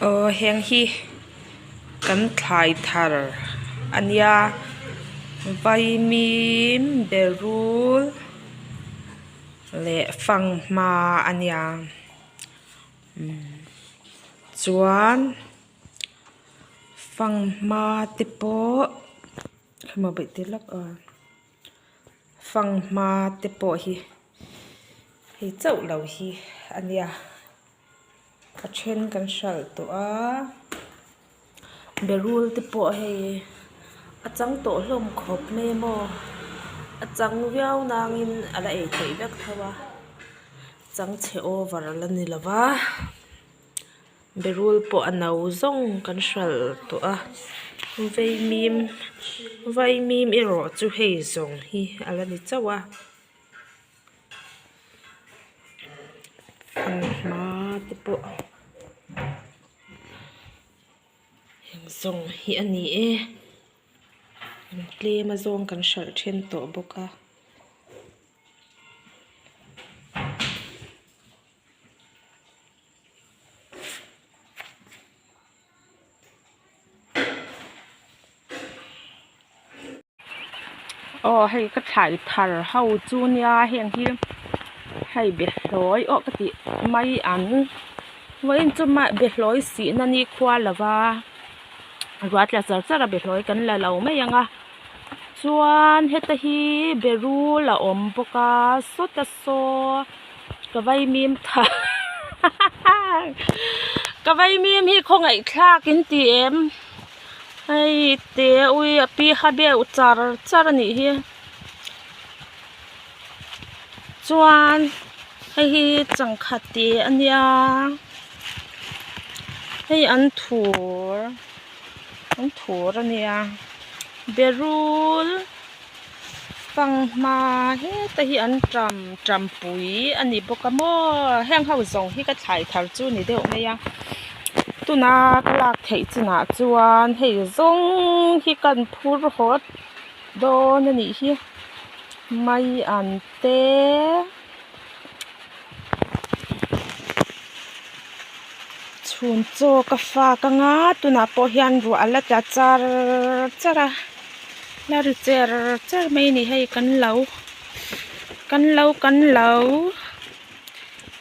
Aw heng hi kan thlai thar a nia vaimim berul leh fanghma a nia chuan fanghma te pawh fanghma te pawh hi hei chauh lo hi a nia. A then kan hralh tawh a berul te pawh hei a chang tawh hlawm khawp mai a maw a chang viau nangin a la ei theih vek tho a chang chhe over a la ni lo va berul pawh a no zawng kan hralh tawh a vaimim vaimim erawh chu hei zawng hi a la ni chauh a. Fanghma te pawh heng zawng hi a ni e tlem a zawng kan hralh then tawh bawk a. Aw hei ka thlai thar ho chu nia heng hi hei behlawi awh ka tih mai ang vawiin chu mah behlawi sih na ni khua lo va ruah tla char char a behlawi kan la lo mai ang a chuan heta hi berul a awm bawk a sawta saw ka vaimim tha ka vaimim hi khawngaih thlak in ti em. Hei te ui a pi kha deuh char char a nih hi chuan hei hi changkhat tih a nia hei an thur an thur a nia berul fanghma heta hi an ṭam ṭampui a ni bawk a maw heng ho zawng hi ka thlai thar chu a ni deuh mai a tuna ka lak theih chinah chuan hei zawng hi kan phur haw dawn a nih hi mai an te chhun chaw ka fak anga tunah pawh hian ruah a la tla char char a. La ri cher cher mai a ni hei kan lo kan lo kan lo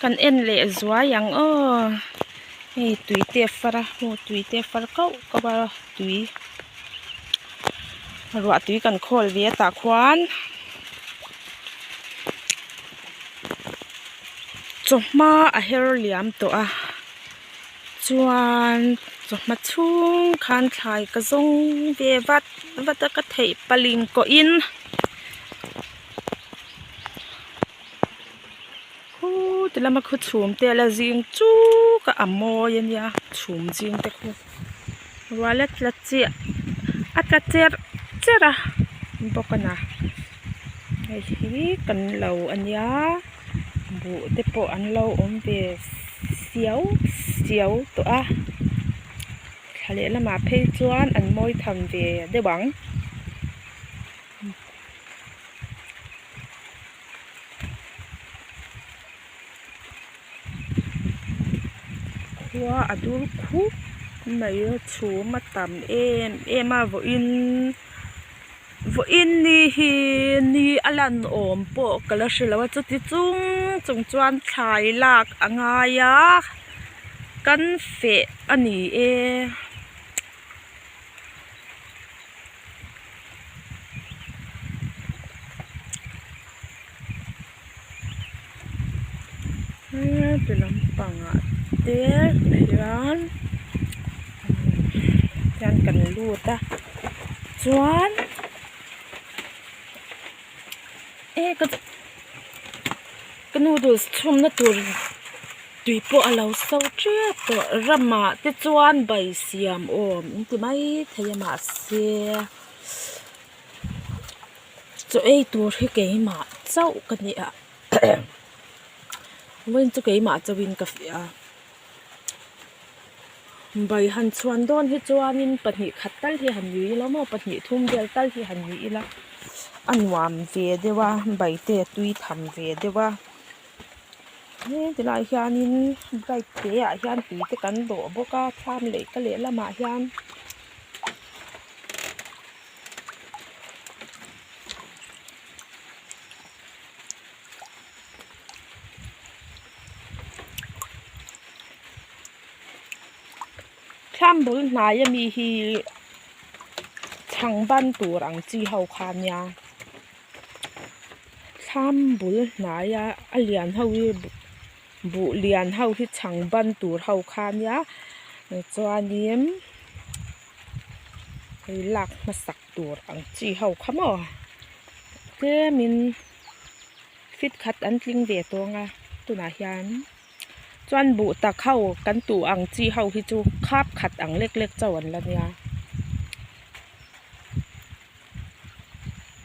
kan en leh zuai ang aw hei tui te a far a maw tui te a far kauh kauh a tui ruah tui kan khawl ve a tah khuan chawhma a her liam tawh a. Chuan chawhma chhung khan thlai ka zawng ve vat vat a ka theih paling kawhin khu ti lama khu chhum te a la zing chuk a a mawi a nia chhum zing te khu rual a tla chiah a tla cherh cherh a bawk a na hei hi kan lo a nia. Buh te pawh an lo awm ve siau siau tawh a thla leh lamah phei chuan an mawi tham ve deuh ang. Khua a dur khup mai a chhum a tam em em a vawiin. Vawiin ni hi ni a lan awm pawh ka la hre lo a chuti chung chung chuan thlai lak a ngai a kan feh a ni e. Heti lampangah te hian hian kan lut a chuan e ka ka noodles chhumna tur tui pawh a lo so tep tawh ramah te chuan bai siam awm in ti maithei a mahse. Chaw ei tur hi keimah chauh ka ni a vawiin chu keimah chauhin ka fiah a bai han chhuan dawn hi chuanin pahnih khat tal hi han nui ila maw pahnih thum vel tal hi han nui ila a nuam ve deuh a bai te a tui tham ve deuh a. He tilaiah hianin bright te ah hian tui te kan dawh bawk a thlam leh ka lehlamah hian. Thlam bul hnai ami hi chhang ban tur ang chi ho kha ania thlam bul hnaia a lian ho hi buh lian ho hi chhang ban tur ho kha ania chuanin hei lak hmasak tur ang chi ho kha maw tlemin fit khat an tling ve tawh ang a tunah hian. Chuan buh tak ho kan tuh ang chi ho hi chu khap khat ang lek lek chauh an la nia.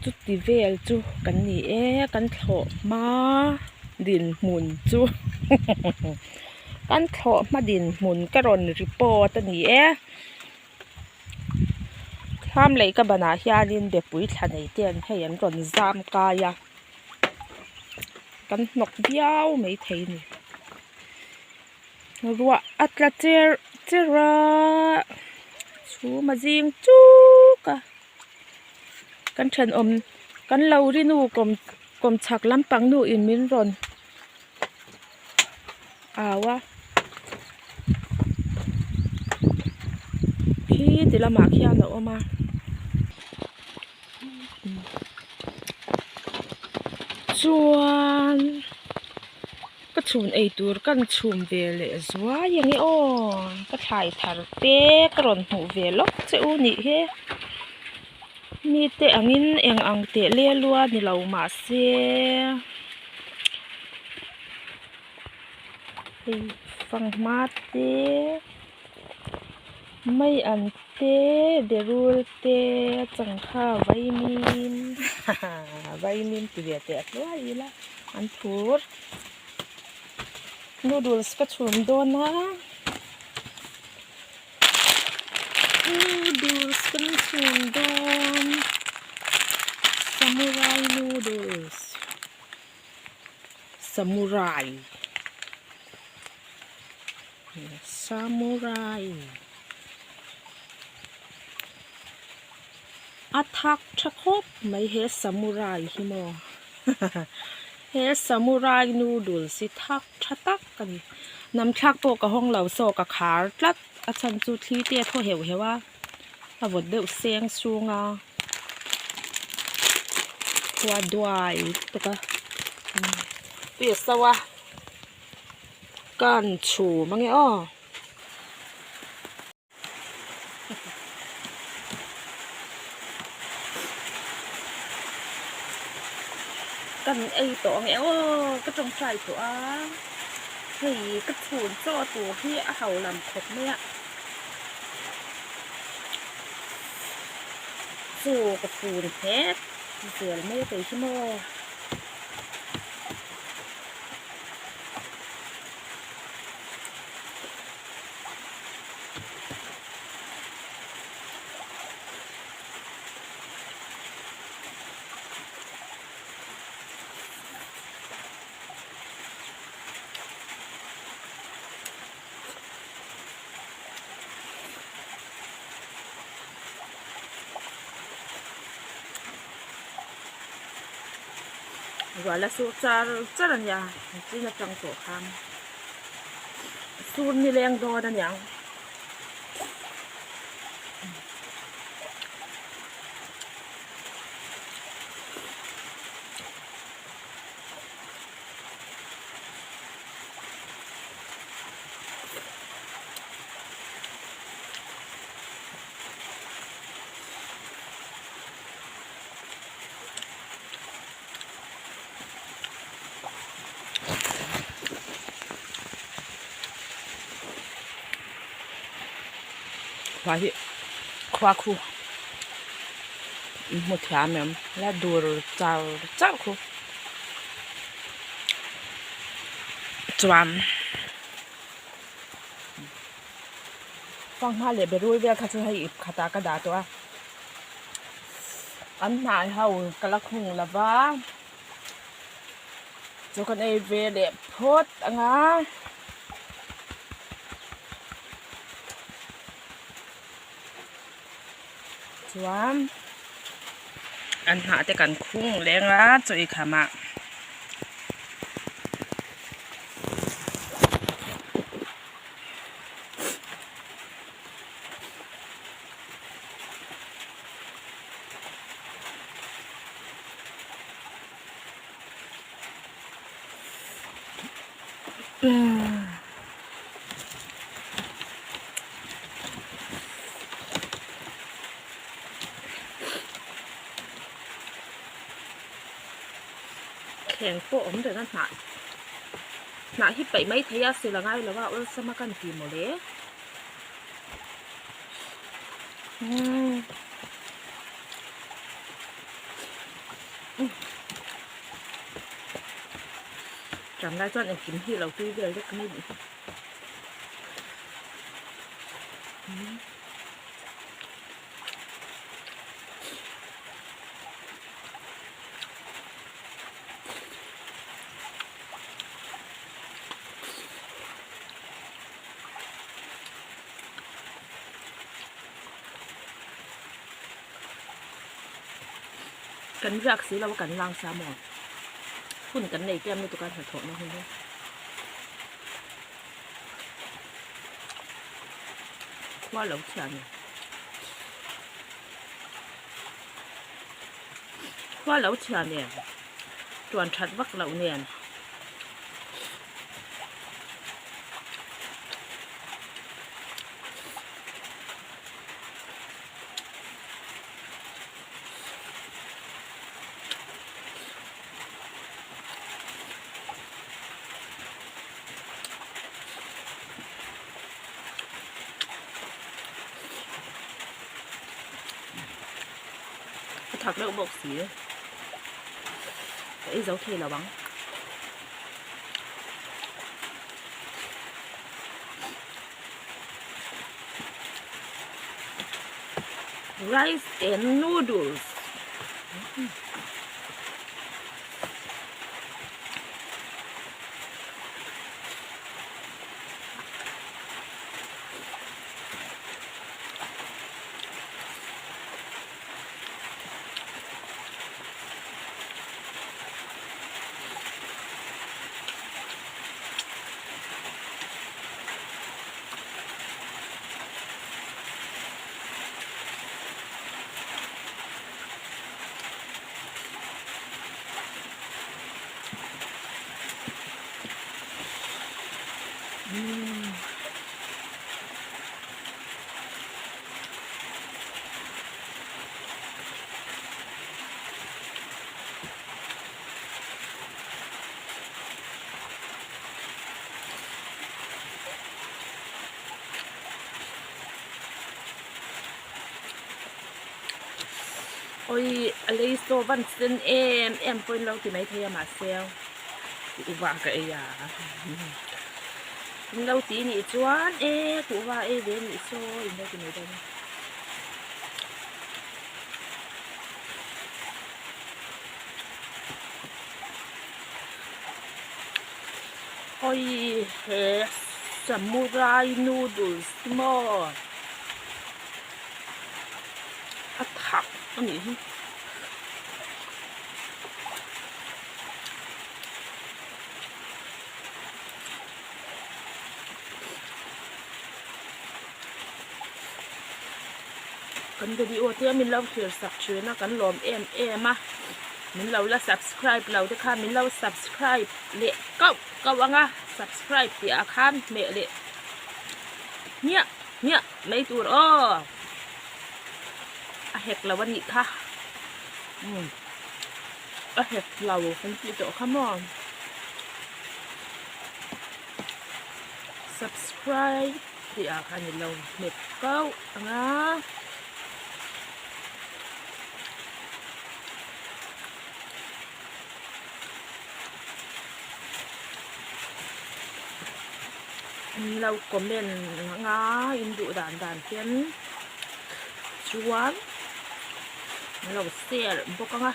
Chuti vel chu kan ni e kan thlawh hma dinhmun chu kan thlawh hma dinhmun ka rawn report a ni e. Thlam leh ka banah hianin bepui thla nei te an hei an rawn zam kai a. Kan hnawk viau maithei a ni. Ruah a tla cher cher a, chhum a zing chuk a. Kan thenawm kan lo ri nu kawm kawm chhak lampang nu in min rawn au a. Khi ti lamah khian a awm a. Chuan ka chhun ei tur kan chhum ve leh zuai ang e aw ka thlai thar te ka rawn hmuh ve lawk che u nih hi mite angin eng ang teh lel lua ni lo mahse hei fanghma te. Mai an te berul te changkha vaimim vaimim ti ve teh hluai ila an phur noodles ka chhum dawn a noodles kan chhum dawn samurai noodles samurai. Samurai a thak tha khawp mai he samurai hi maw he samurai noodles hi thak tha tak a ni nam thlak pawh ka hawng lo saw ka khar tlat a chhan chu thli te a thaw heuh heuh a a vawt deuh seng sung a khua duai lutuk a tui a so a. Kan chhum ange aw. Kan ei tawh ange aw ka tawngtai tawh a hei ka chhun chaw tur hi a ho lam khawp mai a chaw ka fun nghet zel mai a kei hi maw. Ruah la sur char char a nia chin atang tawh khan sur nileng dawn a niang. Khua hi khua khu hmu thiam em la dur char char khu chuan fanghma leh berul vel kha chu hei ip khatah ka dah tawh a. An hnai ho ka la khung lo va. Chaw kan ei ve leh phawt ang a. Chuan an hnah te kan khung leng a chaw ei kham ah. Thleng pawh awm reng a hnah hnah hi paih mai thei a sil a ngai lo a awlsam a kan ti mawle umm. Ṭan lai chuan engkim hi lo tui vel vek mai nih hi. Kan riak si lo a kan lang sa maw hun kan nei tlem lutuk a hnathawhna hun hi. Khua lo chhia nen khua lo chhia nen tuan that vak loh nen. A thak deuh bawk si ka ei zo thei lo ang. Rice and noodles. Awi a lei saw van sen em em pawhin lo ti maithei a mahse kuhva ka ei a in lo ti nih chuan e kuhva ei ve nih saw in lo ti mai dawn a. Awi he samurai noodles maw a thak a nih hi. Kan video te min lo thlir sak thin a kan lawm em em a min lo la subscribe lo te kha min lo subscribe leh kauh kauh ang a subscribe tih ah khan hmeh leh hmiah hmiah mai tur aw a hek lo a nih kha umm a hek lo kan tih tawh kha maw subscribe tih ah khan i lo hmet kauh ang a. In lo comment ang a in duh dan dan hian chuan in lo share bawk ang a.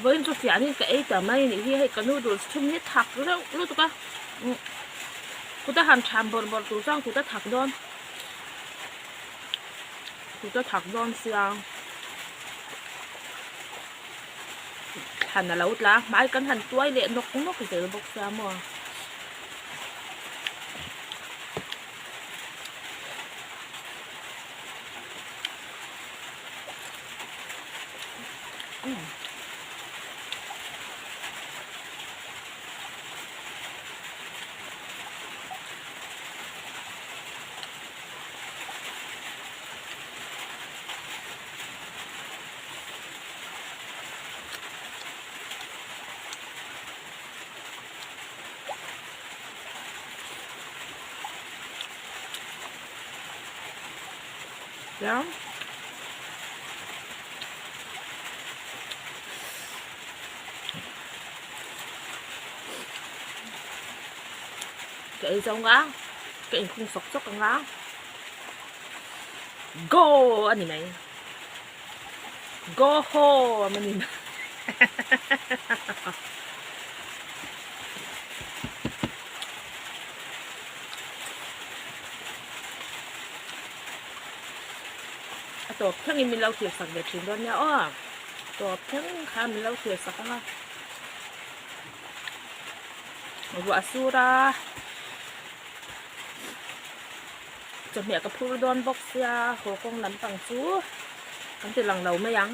Vawiin chu fiahin ka ei ta mai a nih hi hei ka noodles thum hi thak reuh lutuk a umm kut a han tham bawrh bawrh tur chuan kut a thak dawn kut a thak dawn sia thlan a lo tla a hmai kan han tuai leh nawk nawk zel bawk sia maw. Chiang. Ka ei zo nga ka inkhung sawk sawk anga go a ni mai go home a ni mai A tawp thlengin min lo thlir sak ve thin dawn nia aw. Tawp thleng kha min lo thlir sak ang a. Ruah a sur a. Chawhmeh ka phur dawn bawk sia haw kawng lampang chu kan ti lang lo mai ang.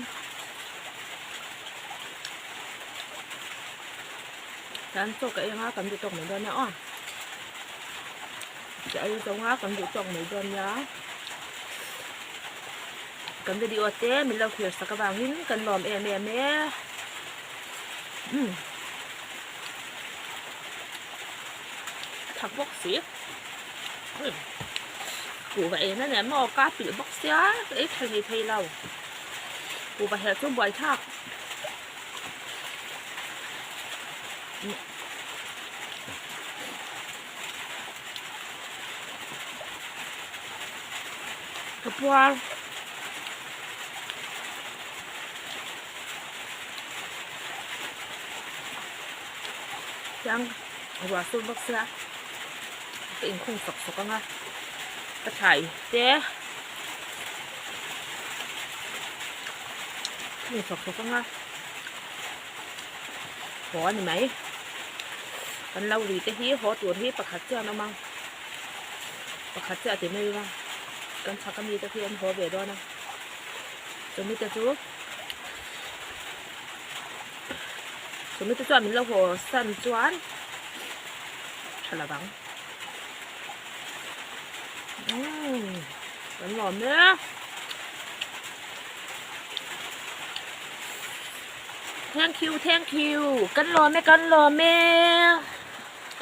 Tan chaw ka eng a kan duh tawk mai dawn nia aw. Ka ei zawng a kan duh tawk mai dawn nia. Kan video te min lo thlir sak avangin kan lawm em em e. Umm. Thak bawk si. Umm. Kuhva eng a nia maw ka pilh bawk sia ka ei tha ngei thei lo. Kuhva herh chu buaithlak. Ka puar chuan ruah sur bawk sia ka inkhung sawk sawk ang a ka thlai te khung sawk sawk ang a. Haw a ni mai. Kan lo ri te hi haw tur hi pakhat chiah an awm a. Pakhat chiah ti mai ila kan chhak ami te khi an haw ve dawn a. Chumi te chu chumi te chuan min lo haw san chuan tha lo vang. Umm kan lawm e. Thank you thank you kan lawm e kan lawm e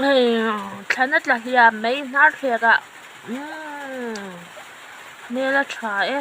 hei thlan a tla hliam mai hnar thlek ah umm hmel a tha e.